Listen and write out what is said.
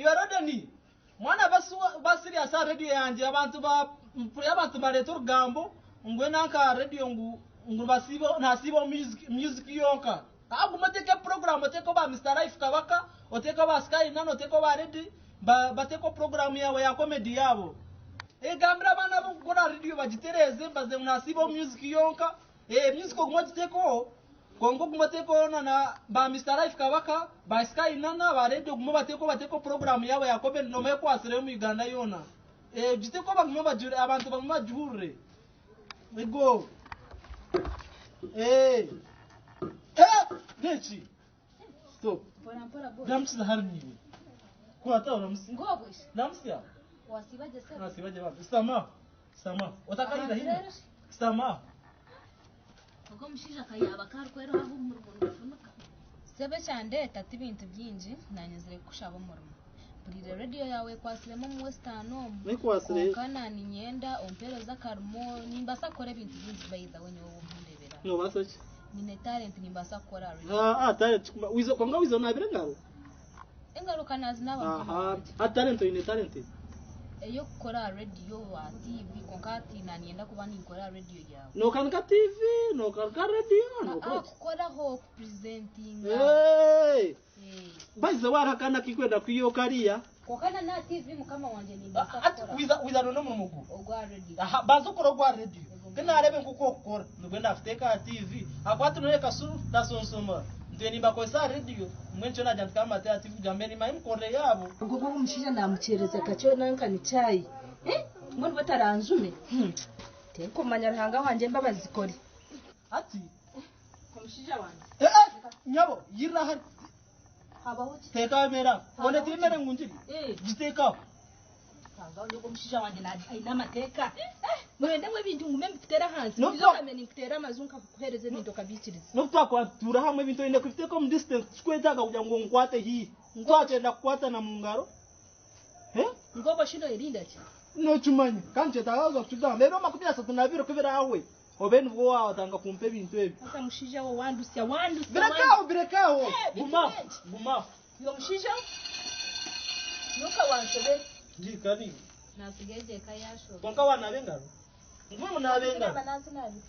Iwe Rodeni, mwana ba serious aha radio yangye abantu ba mpurira abantu nibareeta orugambo ngu enanka aha radio ngu ngu basiiba nasiibaho music music yonka. Haa guma oteeke program oteekeho ba Mister Life Kabaka, oteekeho ba Sky Nana, oteekeho ba Lady ba bateekeho program yaawe ya comedy yaabo. Eh gambira abaana abo kukora aha radio bagitereeze mbaze ngu nasiibaho music yonka. Eh music ogume ogiteekeho Kwonka ogume oteekeho na na ba Mister Life Kabaka, ba Sky Nana, ba Radio ogume obateekeho bateekeho puroguraamu yaabo ya comedy noomanya ekwatsireyo omu Uganda yoona. Eh ogiteekeho bagume bagire abantu bagume bagihurire. Ego. Eh. Eh! N'eki? Stop. Mpora mpora boss. Ramukiza hari niiwe. Kwata oramutsye. Ngobwe shi. Ramutsya. Wasiiba gye sebo. Nasiiba gye bambi. Sitama aho. Sitama aho. Otakahira haihi. Sitama aho. Ogu omushaija akayaba ku arikwera aho omurimo nigufunika. Sebo ekyandeeta ti bintu bingi, nanyenzire kukushaba omurimo. Mpuriire rediyo yaawe ekwatsiremu omu Western omu. Ekwatsire. Kwonka naninyenda ompereze akarimo, nimbaasa kukora ebintu bingi by the way nyowe obu ndebera. Nobaasa ki? Nyine talent nimbaasa kukora aha rediyo. Haa talent kwonka wiza onaabire engaro? Engaro ka naazinaaba mukama Aha, wangye. hati talent oine talent? Ey'okukora aha rediyo, aha TV, kwonka hati naaniinyenda kuba ninkora aha rediyo yaawe. Nookanika TV, nookanika rediyo, nookora Aa ki? kukoraho, kupurezentinga. Eeh! Eh. By the way hariho akaana akarikwenda kwiha kariya. Kwonka na n'aha TV mukama wangye nimbaasa Hati kukoraho. wiza wiza noona omurimo gu. Ogw'aha rediyo. Aha, banza okore ogw'aha rediyo. Ku naareebe nk'oku orikukora, nibwo ndaakuteeka aha TV. Ahakuba hati nooreeba Kasuru na Sonsoma nitwe nimbakozesa aha rediyo, mbwenu nikyo naagira nti ka mbateere aha TV kugira ngu mbe nimmanya emikorere yaabo. Ogwo ogwo omushaija naamukyereza kakye nanka ni chai eh mbwenu bo taranjume hmm tinkumanya Ruhanga wangye embabazi zikore. Hati Omushaija wangye. Eh eh nyabo yirira hati. Habaho ki? Teeka aho emere aho. Ondeetere emere ngu ngirye. Eh. Giteeke aho. Ruhanga wangye ogwo omushaija wangye aine amateeka. Noyenda ngu ebintu ngume mbikuteere ahansi? N'obu Buriizo okamanya ninkuteera amaju nkakuheereza ebintu okabiikiriza. N'obu twakuba nitutuura hamwe ebintu oine kubiteeka omu distance tikikwetaaga kugira ngu onkwate haihi. Twakyenda kukwatana mu ngaro. Eh? Ngu obwo shi noyerinda ki? Nokimanya kandi nikyetaaga kuza kukigamba. Ebiro 32 ku biraahwe obe nibwo waatandika kumpa ebintu ebi. Haza mushaija we wandusya, wandusya, Bireke aho, bireke aho. Eh, bitu Guma aho, bingi. guma aho. Iwe mushaija we, nyoka wanshobera. Ngiika niiwe. Naatsiga egyo eka yaashoba. Kwonka waanaaba engaro? Ngu munaaba engaro. Naaba naazinaabire.